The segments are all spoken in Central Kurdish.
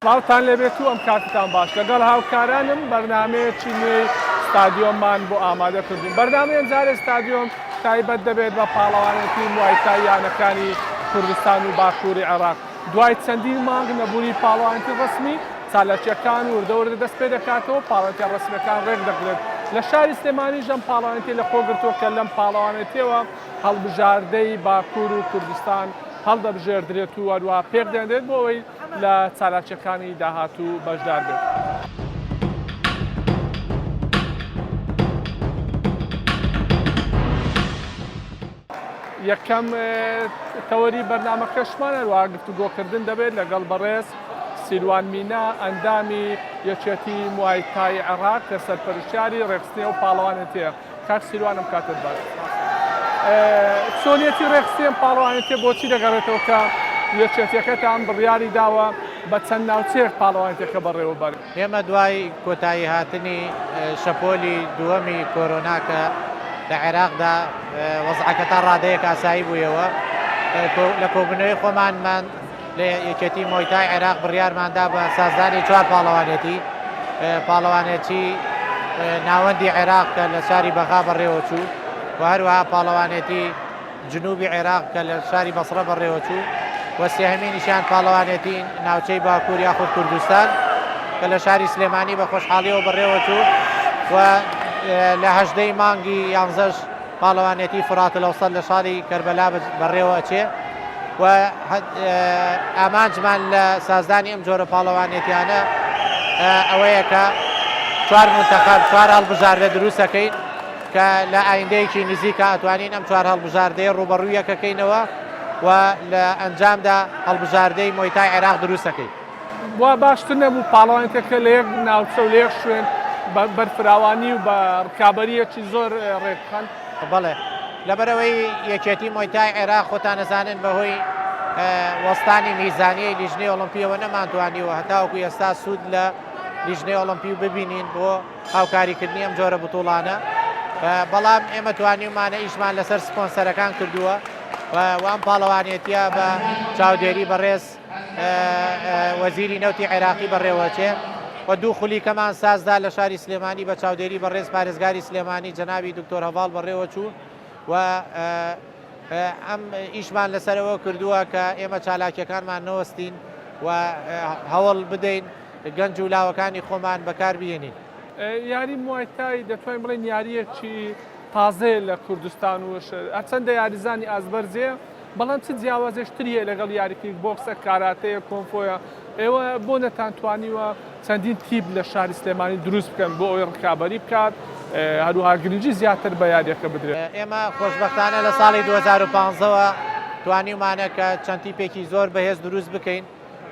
سڵاوتان لێبێت و ئەم کاتتان باش لەگەڵ هاوکارانم بەرنامەیەکی نوێی ستادیۆممان بۆ ئامادە کردوون بەرنامەی ئەمجارەی ستادیۆم تایبەت دەبێت بە پاڵەوانێتی موایتای یانەکانی کوردستان و باکووری عێراق دوای چەندین مانگ نەبوونی پاڵەوانێتی ڕەسمی چالاکییەکان وردە وردە دەست پێ دەکاتەوە پاڵەوانێتیە ڕەسمیەکان ڕێک دەخرێت لە شاری سلێمانیش ئەم پاڵەوانێتی لە خۆگرتووە کە لەم پاڵەوانێتیەوە هەڵبژاردەی باکوور و کوردستان هەڵدەبژێردرێت و هەروەها پێکدەهێنرێت بۆ ئەوەی لە چالاکییەکانی داهاتوو بەشدار بێت. یەکەم تەوەری بەرنامەکەشمان هەروەها گفتوگۆکردن دەبێت لەگەڵ بەڕێز سیروان مینا ئەندامی یەکێتی موایتای عێراق کە سەرپەرشتیاری ڕێکخستنی ئەو پاڵەوانێتیە. کاک سیروان ئەم کاتەت باش. چۆنیەتی ڕێکخستنی ئەم پاڵەوانێتیە بۆچی دەگەڕێتەوە کە یەکێتیەکەتان بڕیاری داوە بە چەند ناوچەیەک پاڵەوانێتیەکە بەڕێوەبەرن؟ ئێمە دوای کۆتایی هاتنی شەپۆلی دووەمی کۆرۆنا کە لە عێراقدا وەزعەکە تا ڕادەیەک ئاسایی بوویەوە لە کۆبوونەوەی خۆمانمان لە یەکێتی مۆیتای عێراق بڕیارماندا بە سازدانی چوار پاڵەوانێتی پاڵەوانێتی ناوەندی عێراق کە لە شاری بەغا بەڕێوەچوو و هەروەها پاڵەوانێتی جنوبی عێراق کە لە شاری بەسڕە بەڕێوەچوو و سێهەمینیشیان پاڵەوانێتی ناوچەی باکوور یاخود کوردستان کە لە شاری سلێمانی بە خۆشحاڵیەوە بەڕێوەچوو و لە هەژدەی مانگی یانزەش پاڵەوانێتی فرات الاوسط لە شاری کەربەلا بەڕێوە ئەچێ و ئامانجمان لە سازدانی ئەم جۆرە پاڵەوانێتیانە ئەوەیە کە چوار منتەخەب چوار هەڵبژاردە دروستەکەین کە لە ئایندەیەکی نزیکە ئەتوانین ئەم چوار هەڵبژاردەیە ڕووبەڕوو یەکەکەینەوە و لە ئەنجامدا هەڵبژاردەی مۆیتای عێراق دروستەکەین. وا باشتر نەبوو پاڵەوانێتیەکە لە یەک ناوچە و لە یەک شوێن بە بەرفراوانی و بە ڕکابەرییەکی زۆر ڕێکبخەن؟ بەڵێ، لەبەرئەوەی یەکێتی مۆیتای عێراق خۆتان ئەزانن بەهۆی وەستانی میزانیەی لیژنەی ئۆڵۆمپیەوە نەمانتوانیوە هەتاوەکو ئێستا سوود لە لیژنەی ئۆڵۆمپی ببینین بۆ هاوکاریکردنی ئەم جۆرە بتوڵانە، بەڵام ئێمە توانیومانە ئیشمان لەسەر سپۆنسەرەکان کردووە و ئەم پاڵەوانێتیە بە چاودێری بەڕێز وەزیری نەوتی عێراقی بەڕێوەچێ و دوو خولی کەمان سازدا لە شاری سلێمانی بە چاودێری بەڕێز پارێزگاری سلێمانی جەنابی دکتۆر هەڤاڵ بەڕێوەچوو و ئەم ئیشمان لەسەرەوە کردووە کە ئێمە چالاکیەکانمان نەوەستین و هەوڵ بدەین گەنج و لاوەکانی خۆمان بەکار بهێنین. یاری موایتای دەتوانین بڵێین یارییەکی تازەیە لە کوردستان و هەرچەندە یاریزانی ئاست بەرزەیە بەڵام چ جیاوازێش تری هەیە لەگەڵ یاری کیک بۆکسە کاراتەیە کۆنفۆیە ئێوە بۆ نەتانتوانیوە چەندین تیپ لە شاری سلێمانی دروست بکەن بۆ ئەوەی ڕکابەری بکات هەروەها گرنگی زیاتر بە یاریەکە بدرێت؟ ئێمە خۆشبەختانە لە ساڵی 2015 وە توانیومانە کە چەند تیپێکی زۆر بەهێز دروست بکەین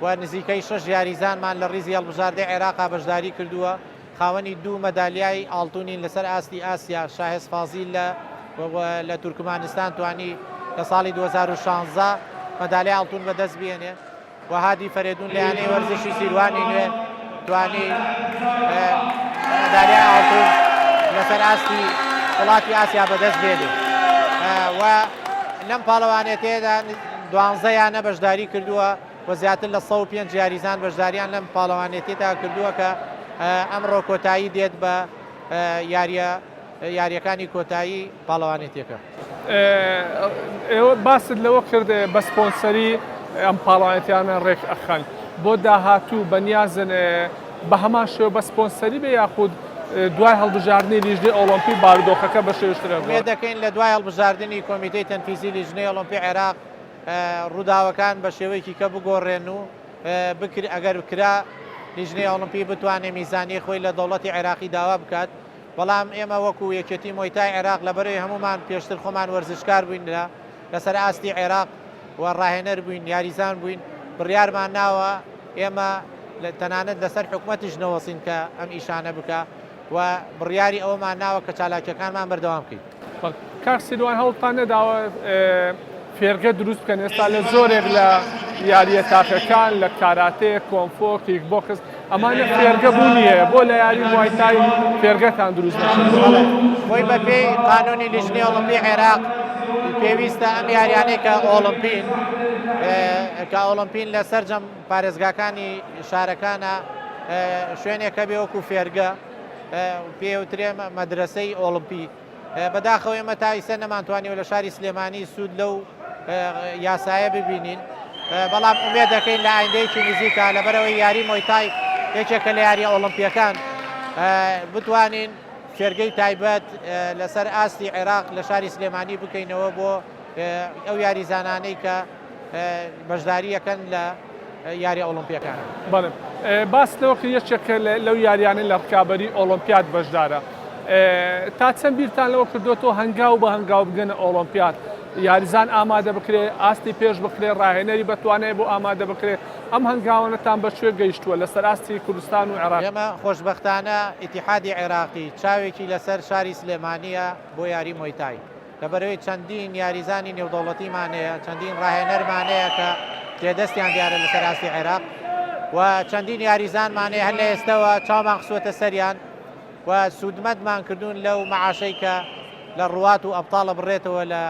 و نزیکەی شەش یاریزانمان لە ڕیزی هەڵبژاردەی عێراقا بەشداری کردووە، خاوەنی دوو مەدالیای ئاڵتونین لەسەر ئاستی ئاسیا، شاهێز فازیل لە لە تورکمانستان توانی لە ساڵی 2016 مەدالیای ئاڵتون بەدەست بێنێ و هادی فەرێدون لە یانەی وەرزشی سیروانی نوێ توانی مەدالیای ئاڵتون لەسەر ئاستی وڵاتی ئاسیا بەدەست بێنێ و لەم پاڵەوانێتیەدا دوانزە یانە بەشداری کردووە و زیاتر لە 105 یاریزان بەشداریان لەم پاڵەوانێتیەدا کردووە کە ئەمڕۆ کۆتایی دێت بە یاریە یاریەکانی کۆتایی پاڵەوانێتیەکە. ئێوە باست لەوە کرد بە سپۆنسەری ئەم پاڵەوانێتیانە ڕێک ئەخەن بۆ داهاتوو بەنیازن بە هەمان شێوە بە سپۆنسەری بێ یاخود دوای هەڵبژاردنی لیژنەی ئۆڵۆمپی بارودۆخەکە بە شێوەی تر ئومێد دەکەین لە دوای هەڵبژاردنی کۆمیتەی تەنفیزی لیژنەی ئۆڵۆمپی عێراق ڕووداوەکان بە شێوەیەکی کە بگۆڕێن و بکر ئەگەر کرا لیژنەی ئۆڵۆمپی بتوانێت میزانیەی خۆی لە دەوڵەتی عێراقی داوا بکات بەڵام ئێمە وەکو یەکێتی مۆیتای عێراق لەبەرەی هەمومان پێشتر خۆمان وەرزشکار بووین لە لەسەر ئاستی عێراق و ڕاهێنەر بووین یاریزان بووین بڕیارمان ناوە ئێمە تەنانەت لەسەر حکومەتیش نەوەسین کە ئەم ئیشانە بکا و بڕیاری ئەوەمان ناوە کە چالاکیەکانمان بەردەوام بکەین. کاک سیروان هەوڵتان نەداوە فێرگە دروست بکەن ئێستا لە زۆرێک لە یاریە تاکەکان لە کاراتێ کۆنفۆ کیک بۆکس ئەمانە فێرگە بوونی هەیە بۆ لە یاری موایتای فێرگەتان دروست نەکردووە؟ خۆی بەپێی قانونی لیژنەی ئۆڵۆمپی عێراق. پێویستە ئەم یاریانەی کە ئۆڵمپین کە ئۆڵمپین لە سەرجەم پارێزگاکانی شارەکانە شوێنێکە بێ وەکو فێرگە پێوترێ مەدرسەی ئۆڵمپی بەداخەوە ئێمە تا ئیسە نەمانتوانیوە لە شاری سلێمانی سوود لەو یاسایە ببینین بەڵام ئومێد دەکەین لە ئایندەیەکی نزیکە لەبەرەوەی یاری مۆیتای یەکێکە لە یاری ئۆڵمپیەکان بتوانین فێرگەی تایبەت لەسەر ئاستی عێراق لە شاری سلێمانی بکەینەوە بۆ ئەو یاریزانانەی کە بەشداری ئەکەن لە یاری ئۆڵۆمپیەکان. بەڵێ باس لەوە کرد یەکێکە لەو یاریانەی لە ڕکابەری ئۆڵۆمپیاد بەشدارە. تا چەند بیرتان لەوە کردووەتەوە هەنگاو بە هەنگاو بگەنە ئۆڵۆمپیاد؟ یاریزان ئامادە بکرێ، ئاستی پێش بخرێ، ڕاهێنەری بەتوانای بۆ ئامادە بکرێ، ئەم هەنگاوانەتان بە کوێ گەیشتووە لەسەر ئاستی کوردستان و عێراق؟ ئێمە خۆشبەختانە ئیتیحادی عێراقی چاوێکی لەسەر شاری سلێمانییە بۆ یاری مۆیتای. لەبەرئەوەی چەندین یاریزانی نێودەوڵەتیمان هەیە، چەندین ڕاهێنەرمان هەیە کە جێدەستیان دیارە لەسەر ئاستی عێراق و چەندین یاریزانمان هەیە هەر لە ئێستەوە چاومان خستووەتە سەریان و سوودمەندمان کردوون لەو مەعاشەی کە لە ڕوات و ئەبتاڵە بڕێتەوە لە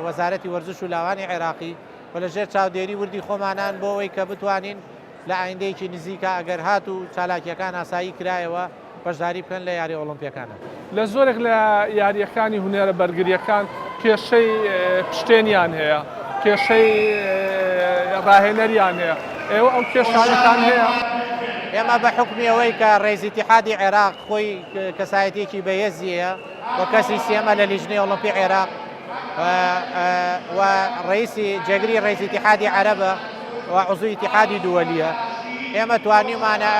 وەزارەتی وەرزش و لاوانی عێراقی و لەژێر چاودێری وردی خۆمانان بۆ ئەوەی کە بتوانین لە ئایندەیەکی نزیکا ئەگەر هاتوو چالاکییەکان ئاسایی کرایەوە بەشداری بکەن لە یاریە ئۆڵۆمپیەکانە. لە زۆرێک لە یارییەکانی هونەرە بەرگرییەکان کێشەی پشتێنیان هەیە، کێشەی ڕاهێنەریان هەیە، ئێوە ئەو کێشانەتان هەیە؟ ئێمە بە حوکمی ئەوەی کە ڕێز ئیتیحادی عێراق خۆی کەسایەتییەکی بەهێزی هەیە و کەسی سێیەمە لە لیژنەی ئۆڵۆمپی عێراق، و ڕئیسی جێگری ڕئیسی ئیتیحادی عەرەبە و عضوی ئیتیحادی دووەلیە ئێمە توانیمانە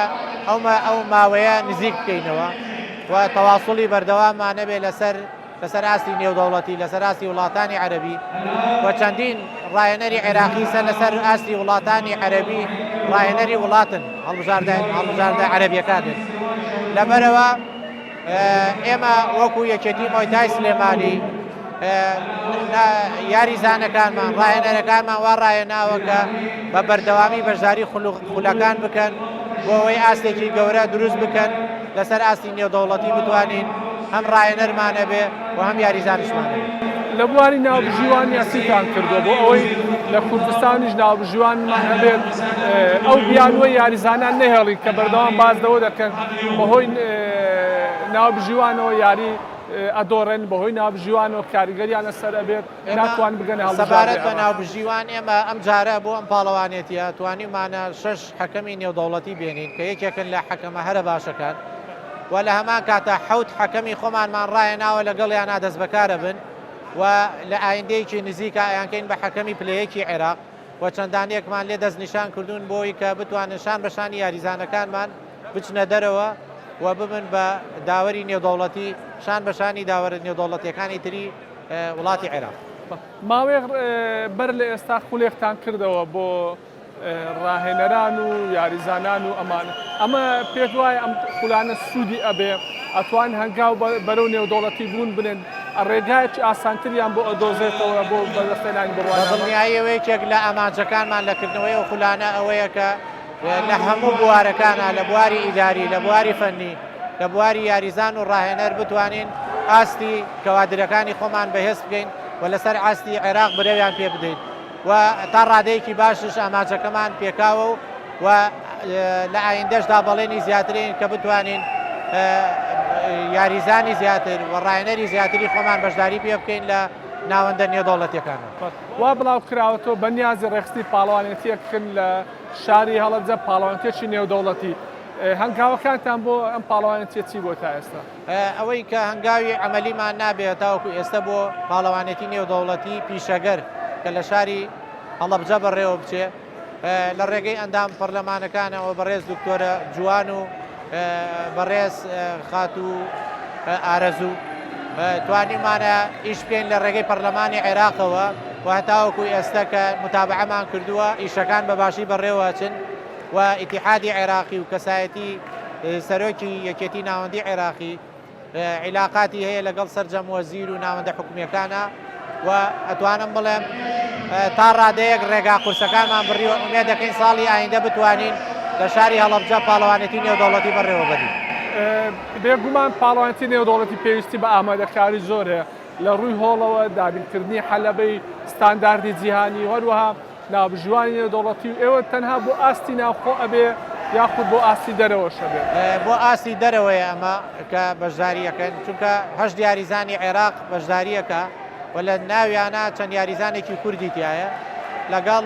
ئەو ماوەیە نزیک بکەینەوە و تەواصلی بەردەواممان نەبێ لەسەر لەسەر ئاستی نێودەوڵەتی لەسەر ئاستی وڵاتانی عەربی و چەندین ڕایەنەری عێراقی سەر لەسەر ئاستی وڵاتانی عەربی ڕایەنەری وڵاتن هەڵبژاردە هەڵبژاردە عەربیەکانن لەبەرەوە ئێمە وەکو یەکێتی مۆیتای سلێمانی یاریزانەکانمان ڕاهێنەرەکانمان وا ڕاهێناوە کە بە بەردەوامی بەشداری خولەکان بکەن بۆ ئەوەی ئاستێکی گەورە دروست بکەن لەسەر ئاستی نێودەوڵەتی بتوانین هەم ڕاهێنەرمان هەبێ و هەم یاریزانیشمان هەبێ. لە بواری ناوبژیوان یاسیتان کردووە بۆ ئەوەی لە کوردستانیش ناوبژیوانمان هەبێت ئەو بیانووە یاریزانان نەهێڵین کە بەردەوام باس لەوە دەکەن بەهۆی ناوبژیوانەوە یاری ئەدۆڕێن بەهۆی ناوبژیوانەوە کاریگەریان لەسەر ئەبێت ناتوان بگەنە سەبارەت بە ناوبژیوان ئێمە ئەم جارە بۆ ئەم پاڵەوانێتیە توانیمانە شەش حەکەمی نێودەوڵەتی بێنین کە یەکێکن لە حەکەمە هەرە باشەکان و لە هەمان کاتا حەوت حەکەمی خۆمانمان ڕاهێناوە لەگەڵیانا دەستبەکارە بن و لە ئایندەیەکی نزیکا ئەیانکەین بە حەکەمی پلە یەکی عێراق و چەندانێکمان لێ دەستنیشان کردوون بۆی کە بتوانن شان بە شانی یاریزانەکانمان بچنە دەرەوە و ببن بە داوەری نێودەوڵەتی شان بە شانی داوەرە نێودەوڵەتیەکانی تری وڵاتی عێراق. ماوەیەک بەر لە ئێستا خولێکتان کردەوە بۆ ڕاهێنەران و یاریزانان و ئەمانە ئەمە پێت وایە ئەم خولانە سوودی ئەبێ ئەتوان هەنگاو بەرەو نێودەوڵەتی بوون بنێن ڕێگایەکی ئاسانتریان بۆ ئەدۆزێتەوە بۆ بەدەستهێنانی بڕوانامە؟ بەدڵنیاییەوە یەکێک لە ئامانجەکانمان لە کردنەوەی ئەو خولانە ئەوەیە کە لە هەموو بوارەکانا لە بواری ئیداری، لە بواری فەنی، لە بواری یاریزان و ڕاهێنەر بتوانین ئاستی کەوادرەکانی خۆمان بەهێز بکەین و لەسەر ئاستی عێراق برەویان پێ بدەین. و تا ڕادەیەکی باشش ئامانجەکەمان پێکاوە و و لە ئایندەشدا بەڵێنی زیاترین کە بتوانین یاریزانی زیاتر و ڕاهێنەری زیاتری خۆمان بەشداری پێ بکەین لە ناوەندە نێودەوڵەتیەکان. وا بڵاو کراوەتەوە بەنیازی ڕێکخستنی پاڵەوانێتیەکن لە شاری هەڵەبجە پاڵەوانێتیەکی نێودەوڵەتی هەنگاوەکانتان بۆ ئەم پاڵەوانێتیە چی بووە تا ئێستا؟ ئەوەی کە هەنگاوی عەمەلیمان نابێ هەتاوەکو ئێستە بۆ پاڵەوانێتی نێودەوڵەتی پیشەگەر کە لە شاری هەڵەبجە بەڕێوە بچێ لە ڕێگەی ئەندام پەرلەمانەکانەوە بەڕێز دکتۆرە جوان و بەڕێز خاتوو ئارەزوو توانیمانە ئیش بکەین لە ڕێگەی پەرلەمانی عێراقەوە و هەتاوەکو ئێستا کە متابعەمان کردووە ئیشەکان بە باشی بەڕێوەچن و ئیتیحادی عێراقی و کەسایەتی سەرۆکی یەکێتی ناوەندی عێراقی عیلاقاتی هەیە لەگەڵ سەرجەم وەزیر و ناوەندە حکومیەکانە و ئەتوانم بڵێم تا ڕادەیەک ڕێگا قورسەکانمان بڕیوە ئومێد دەکەین ساڵی ئایندە بتوانین لە شاری هەڵەبجە پاڵەوانێتی نێودەوڵەتی بەڕێوەبەرین. بێگومان پاڵەوانێتی نێودەوڵەتی پێویستی بە ئامادەکاری زۆر هەیە. لە ڕووی هۆڵەوە دابینکردنی حەلەبەی ستانداردی جیهانی و هەروەها ناوبژیوانی نێودەوڵەتی و ئێوە تەنها بۆ ئاستی ناوخۆ ئەبێ یاخود بۆ ئاستی دەرەوەش ئەبێ؟ بۆ ئاستی دەرەوەیە ئەمە کە بەشداری ئەکەن، چونکە هەشت یاریزانی عێراق بەشداری ئەکا و لە ناویانا چەند یاریزانێکی کوردی تیایە لەگەڵ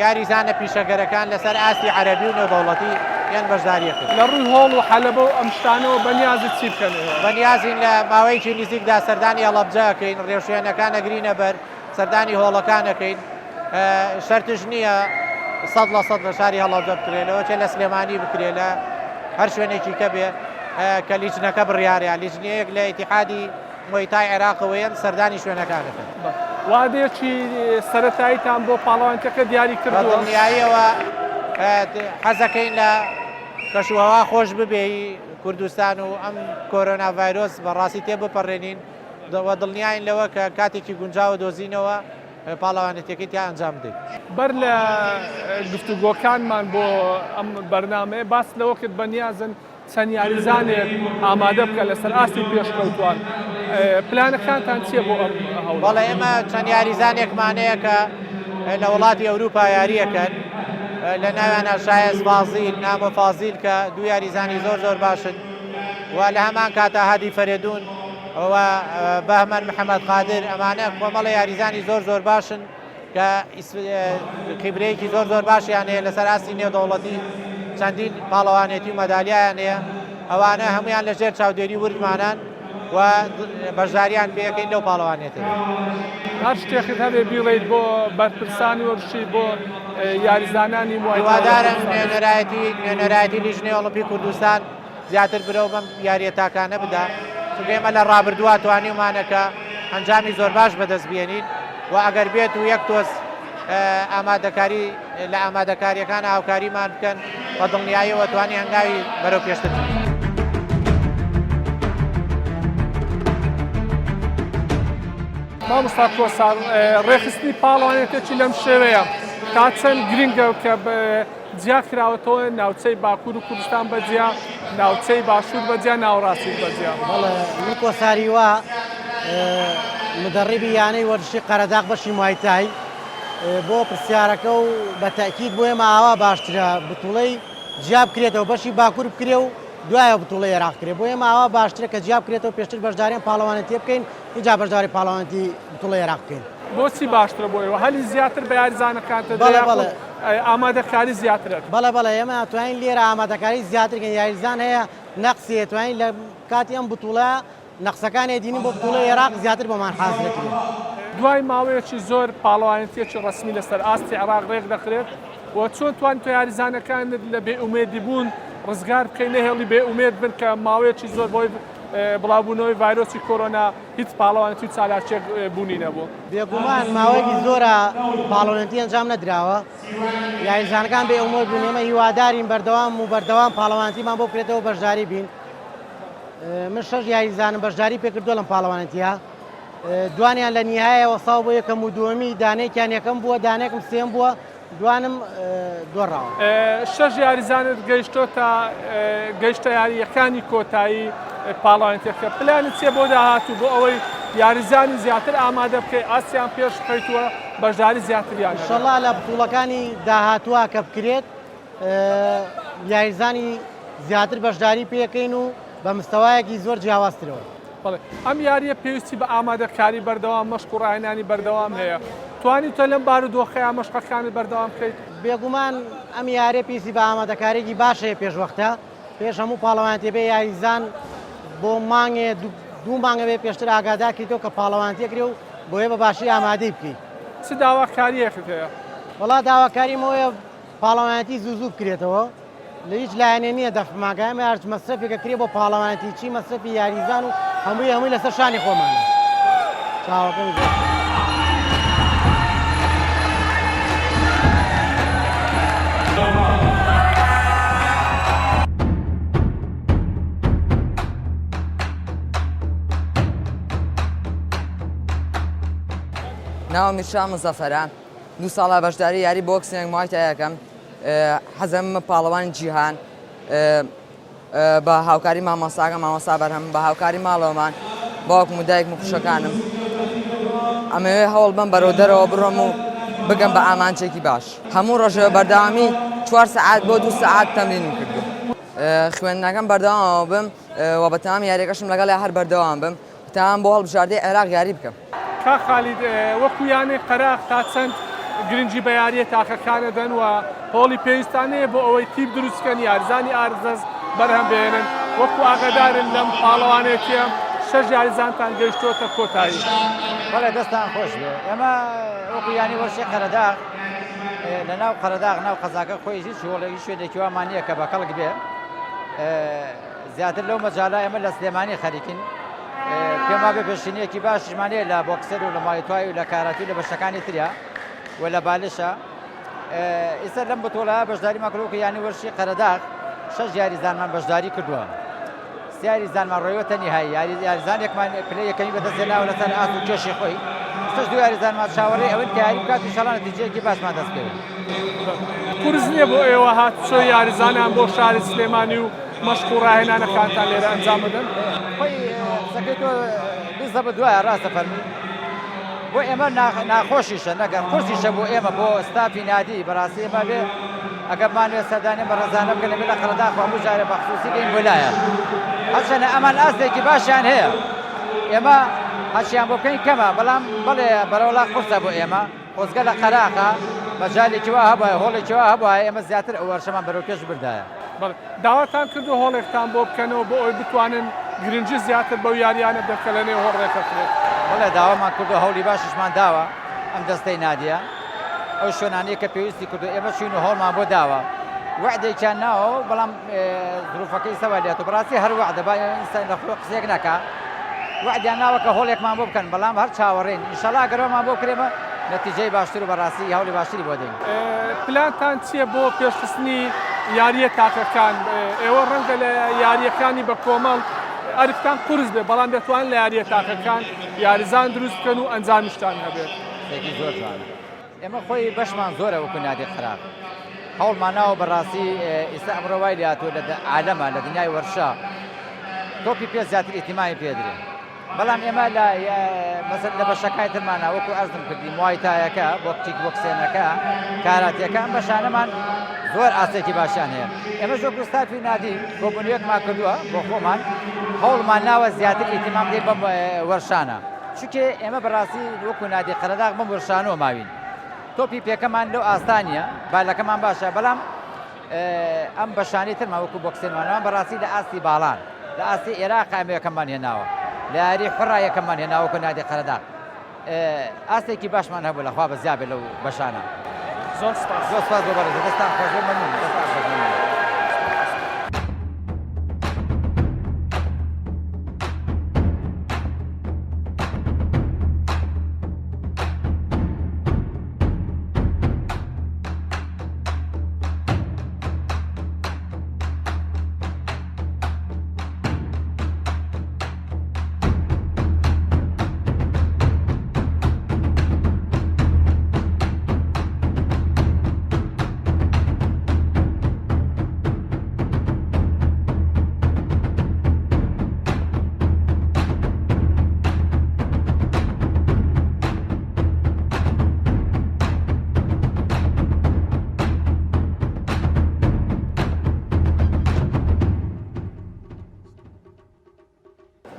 یاریزانە پیشەگەرەکان لەسەر ئاستی عەرەبی و نێودەوڵەتی یان بەشداری ئەکەن. لە ڕووی هۆڵ و حەلەبە و ئەم شتانەوە بەنیازت چی بکەن ئێوە؟ بەنیازین لە ماوەیەکی نزیکدا سەردانی هەڵەبجە ئەکەین، ڕێوشوێنەکان ئەگرینە بەر، سەردانی هۆڵەکان ئەکەین، شەرتش نییە 100% لە شاری هەڵەبجە بکرێ، لەوەچێ لە سلێمانی بکرێ، لە هەر شوێنێکی کە بێ کە لیجنەکە بڕیارە، لیجنەیەک لە ئیتیحادی مویتای عێراقەوە یەن سەردانی شوێنەکان ئەکەن. وادەیەکی سەرەتاییتان بۆ پاڵەوانێتیەکە دیاری کردووە؟ بە دڵنیاییەوە حەزەکەین لە کەشوهەوا خۆش ببێ کوردستان و ئەم کۆرۆنا ڤایرۆس بەڕاستی تێ بپەڕێنین، و دڵنیاین لەوە کە کاتێکی گونجاو دۆزینەوە پاڵەوانێتیەکەی تیا ئەنجام بدەین. بەر لە گفتوگۆکانمان بۆ ئەم بەرنامەیە باست لەوە کرد بەنیازن چەند یاریزانێک ئامادە بکەن لەسەر ئاستی پێشکەوتوان، پلانەکانتان چییە بۆ ئەم هەوڵە؟ بەڵێ ئێمە چەند یاریزانێکمان هەیە کە لە وڵاتی ئەوروپا یارییەکەن، لە ناویانە شایەس فازیل، نامۆ فازیل کە دوو یاریزانی زۆر زۆر باشن و لە هەمان کاتا هادی فەرێدون و بەهمەن محەمەد قادر ئەمانە کۆمەڵە یاریزانی زۆر زۆر باشن کە خیبرەیەکی زۆر زۆر باشیان هەیە لەسەر ئاستی نێودەوڵەتی چەندین پاڵەوانێتی و مەدالیایان هەیە ئەوانە هەمویان لەژێر چاودێری وردمانان و بەشداریان پێەکەین لەو پاڵەوانێتێ. هەر شتێکت هەبێ بیڵێیت بۆ بەرپرسانی وەرزشی بۆ یاریزانانی موای هیوادارم نوێنەرایەتی نوێنەرایەتی لیژنەی ئۆڵۆمپی کوردستان زیاتر برەو بەم یاریە تاکانە بدا، چونکە ئێمە لە ڕابردووا توانیومانە کە ئەنجامی زۆر باش بەدەست بێنین و ئەگەر بێت و یەک تۆز ئامادەکاری لە ئامادەکاریەکان هاوکاریمان بکەن بە دڵنیاییەوە توانی هەنگاوی بەرەو پێشتر بنێین. مامۆستا کۆسار ڕێکخستنی پاڵەوانێتێکی لەم شێوەیە تا چەند گرنگە کە جیا کراوەتەوە ناوچەی باکوور و کوردستان بە جیا، ناوچەی باشوور بە جیا، ناوەڕاستیش بە جیا. بەڵێ من کۆسار هیوا مدەڕیبی یانەی وەرزشی قەرەداغ بەشی موایتای بۆ پرسیارەکە و بە تەئکید بۆ ئێمە ئاوا باشترە بتوڵەی جیا بکرێتەوە بەشی باکوور بکرێ و دوایەوە بتوڵەی ئێراق بکرێ بۆ ئێمە ئاوا باشترە کە جیا بکرێتەوە پێشتر بەشداری ئەم پاڵەوانێتیە بکەین ئینجا بەشداری پاڵەوانێتی بتوڵەی ئێراق بکەین. بۆچی باشترە بۆ ئێوە؟ هەلی زیاتر بە یاریزانەکانت دەدەی بەڵێ یاخود بەڵێ. ئامادەکاری زیاتر ئەکەن؟ بەڵێ بەڵێ ئێمە ئەتوانین لێرە ئامادەکاری زیاتر کەین یاریزان هەیە نەقسی هەیە توانین لە کاتی ئەم بتوڵە نەقسەکانی دینی بۆ بتوڵەی ئێراق زیاتر بۆمان حازر دەکرێت. دوای ماوەیەکی زۆر پاڵەوانێتییەکی ڕەسمی لەسەر ئاستی عێراق ڕێکدەخرێت و چۆن توانیت تۆ یاریزانەکانت لە بێئومێدی بوون ڕزگار بکەی نەهێڵی بێئومێد بن کە ماوەیەکی زۆر بەهۆی بڵاوبوونەوەی ڤایرۆسی کۆرۆنا هیچ پاڵەوانێتی و چالاکیەک بوونی نەبوو. بێگومان ماوەیەکی زۆرە پاڵەوانێتی ئەنجام نەدراوە، یاریزانەکان بێ ئومێد بوون، ئێمە هیوادارین بەردەوام و بەردەوام پاڵەوانێتیمان بۆ بکرێتەوە بەشداری بین. من شەش یاریزانم بەشداری پێکردووە لەم پاڵەوانێتیە، دوانیان لە نیهایە وەستاوە بۆ یەکەم و دووەمی، دانەیەکیان یەکەم بووە، دانەیەکم سێیەم بووە، دوانم دۆڕاوە. شەش یاریزانت گەیشتۆتە گەیشتە یارییەکانی کۆتایی پاڵەوانێتیەکە، پلانت چییە بۆ داهاتوو بۆ ئەوەی یاریزانی زیاتر ئامادە بکەیت، ئاستیان پێش بخەیت و بەشداری زیاتریان هەبێت؟ ئینشەڵا لە بتوڵەکانی داهاتووە کە بکرێت یاریزانی زیاتر بەشداری پێکەین و بە مستەوایەکی زۆر جیاوازترەوە. بەڵێ ئەم یارییە پێویستی بە ئامادەکاری بەردەوام، مەشق و ڕاهێنانی بەردەوام هەیە، توانیوتە لەم بارودۆخەیا مەشقەکانت بەردەوام بکەیت؟ بێگومان ئەم یارییە پێویستی بە ئامادەکارییەکی باش هەیە پێشوەختە، پێش هەموو پاڵەوانێتی بێ یاریزان بۆ مانگێ دوو مانگە بێ پێشتر ئاگادار کریتەوە کە پاڵەوانێتی ئەکرێ و بۆیە بە باشی ئامادەی بکەیت. چ داواکارییەکت هەیە؟ وەڵا داواکاریم ئەوەیە پاڵەوانێتی زوو زوو بکرێتەوە لە هیچ لایەنێ نییە دەفعمان کە ئێمە هەرچ مەسرەفێکە کرێ بۆ پاڵەوانێتی چی مەسرەفی یاریزان و هەمووی هەمووی لەسەر شانی خۆمانە چاوەکەم زۆر. ناوم میرشا مزەفەرە دوو ساڵە بەشداری یاری بۆکسینگ موای تای ئەکەم حەزم پاڵەوانی جیهان بە هاوکاری مامۆستاکە مامۆستا بەرهەم بە هاوکاری ماڵەوەمان باوکم و دایکم و خوشەکانم. ئەمەوێ هەوڵ بەم بەرەو دەرەوە بڕۆم و بگەم بە ئامانجێکی باش. هەموو ڕۆژێ بە بەردەوامی چوار سەعات بۆ دوو سەعات تەمرینم کردووە. خوێندنەکەم بەردەوام بم و بە تەمامی یاریەکەشم لەگەڵیا هەر بەردەوام بم تام بۆ هەڵبژاردەی عێراق یاری بکەم. کاک خالید وەکو یانەی قەراخ تا چەند گرنگی بە یارییە تاکەکان ئەدەن و هۆڵی پێویستان هەیە بۆ ئەوەی تیپ دروست بکەن یاریزانی ئارزەز بەرهەم بهێنن وەکو ئاگادارن لەم پاڵەوانێتیە شەش یاریزانتان گەیشتۆتە کۆتایی. بەڵێ دەستان خۆش بێ ئێمە وەکو یانەی وەرزشی قەرەداغ لە ناو قەرەداغ ناو قەزاکە خۆی هیچ هۆڵێک هیچ شوێنێکی وامان نییە کە بە کەڵک بێ زیاتر لەو مەجالە ئێمە لە سلێمانی خەریکین پێم وابێ پێشینەیەکی باشیشمان هەیە لە بۆکسەر و لە مایتوای و لە کاراتی و لە بەشەکانی تریا و لە بالشە ئێستا لەم بتۆڵە بەشداریمان کردووە کە یانی وەرشی قەرەداغ شەش یاریزانمان بەشداری کردووە سیاریزانمان ڕۆیوەتە نیهایی یاری یاریزانێکمان پلەی یەکەمی بەدەستهێناوە لەسەر ئاست و کێشی خۆی ئێستاش دوو یاریزانمان چاوەڕێی ئەوەن کە یاری بکات ئینشاڵڵا نەتیجەیەکی باشمان دەست بکەوێت. قورس نییە بۆ ئێوە هاتوچۆی یاریزانان بۆ شاری سلێمانی و مەشق و ڕاهێنانەکانتان لێرە ئەنجام بدەن؟ خۆی قسەکەی تۆ بزەبت وایە ڕاستە فەرمی بۆ ئێمە ناخۆشیشە نەگەر قورسیشە بۆ ئێمە بۆ ستافی نادی بەڕاستی ئێمە بێ ئەگەر بمانەوێت سەردانی ئەم بەڕێزانە بکەن ئەبێ لە قەرەداخ هەموو جارێ بە خسوسی بێین بۆ لایان هەرچەنە ئەمان ئاستێکی باشیان هەیە ئێمە هەرچیان بۆ بکەین کەمە بەڵام بەڵێ بەرەوڵا قورسە بۆ ئێمە خۆزگە لە قەراخە مەجالێکی وا هەبوایە هۆڵێکی وا هەبوایە ئێمە زیاتر ئەو وەرشەمان بەرەو پێش بردایە. بەڵێ داواتان کردووە هۆڵێکتان بۆ بکەنەوە بۆ ئەوەی بتوانن گرنگی زیاتر بەو یارییانە بدەن کە لەنێو هۆڵ ڕێکەکرێت؟ بەڵێ داوامان کردووە هەوڵی باشیشمان داوە ئەم دەستەی نادیە ئەو شوێنانەی کە پێویستی کردو ئێمە چوین و هەوڵمان بۆ داوە وەعدێکیان ناوە بەڵام زروفەکەی سەوا لێت و بەڕاستی هەر وەعدە با ئینسان لە خۆی قسەیەک نەکا وەعدیان ناوە کە هۆڵێکمان بۆ بکەن بەڵام هەر چاوەڕێین ئینشەڵا گەرەوەمان بۆ کرێمە نەتیجەی باشتر و بەڕاستی هەوڵی باشتری بۆ دەین. پلانتان چییە بۆ پێشخستنی یارییە تاکەکان؟ ئێوە ڕەنگە لە یارییەکانی بە کۆمەڵ ئەرکتان قورس بێت، بەڵام دەتوانن لە یارییە تاکەکان یاریزان دروست بکەن و ئەنجامیشتان هەبێت. قسەیەکی زۆر جوانە. ئێمە خۆی بەشمان زۆرە وەکو نادی قەراغ هەوڵمان ناوە بەڕاستی ئیستا ئەمڕۆ وای لێهاتووە لە عالەمە لە دنیای وەرشە تۆپی پێ زیاتر ئیهتیمامی پێدرێ بەڵام ئێمە لە مەسەل لە بەشەکانی ترمانە وەکو ئەرزم کردی موایتایەکە بۆ کیک بۆکسێنەکە کاراتیەکە ئەم بەشانەمان زۆر ئاستێکی باشیان هەیە ئێمە وەکو ستافی نادی کۆبوونەوەیەکمان کردووە بۆ خۆمان هەوڵمان ناوە زیاتر ئیهتیمام بدەین بەم وەرشانە چونکێ ئێمە بەڕاستی وەکو نادی قەرەداغ بەم وەرشانەوە ماوین تۆپی پێکەمان لەو ئاستا نییە بالەکەمان باشە بەڵام ئەم بەشانی ترمان وەکو بۆکسێنوانەوە بەڕاستی لە ئاستی باڵان لە ئاستی عێراق ئەمە یەکەممان هێناوە لە یاری حڕا یەکەممان هێناوە وەکو نادی قەرەداغ ئاستێکی باشمان هەبوو لەخوا بەزیابێ لەو بەشانە. زۆر سپاس. زۆر سپاس بۆ بەڕێزت دەستان خۆش بێ مەمنون دەستان خۆش مەمنون.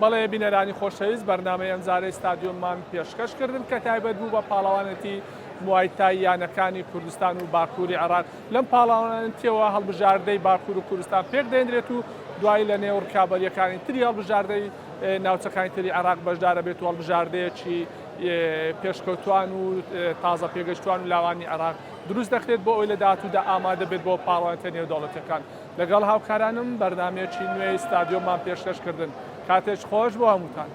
بەڵێ بینەرانی خۆشەویست بەرنامەی ئەمجارەی ستادیۆممان پێشکەش کردن کە تایبەت بوو بە پاڵەوانێتی موایتای یانەکانی کوردستان و باکووری عێراق لەم پاڵەوانێتیەوە هەڵبژاردەی باکوور و کوردستان پێک دێنرێت و دوایی لە نێو ڕکابەریەکانی تری هەڵبژاردەی ناوچەکانی تری عێراق بەشدارە بێت و هەڵبژاردەیەکی پێشکەوتوان و تازە پێگەشتوان و لاوانی عێراق دروست دەکرێت بۆ ئەوەی لە داهاتوودا ئامادە بێت بۆ پاڵەوانێتیە نێودەوڵەتیەکان. لەگەڵ هاوکارانم بەرنامەیەکی نوێی ستادیۆممان پێشکەش کردن. کاتێک خۆش بۆ هەمووتان.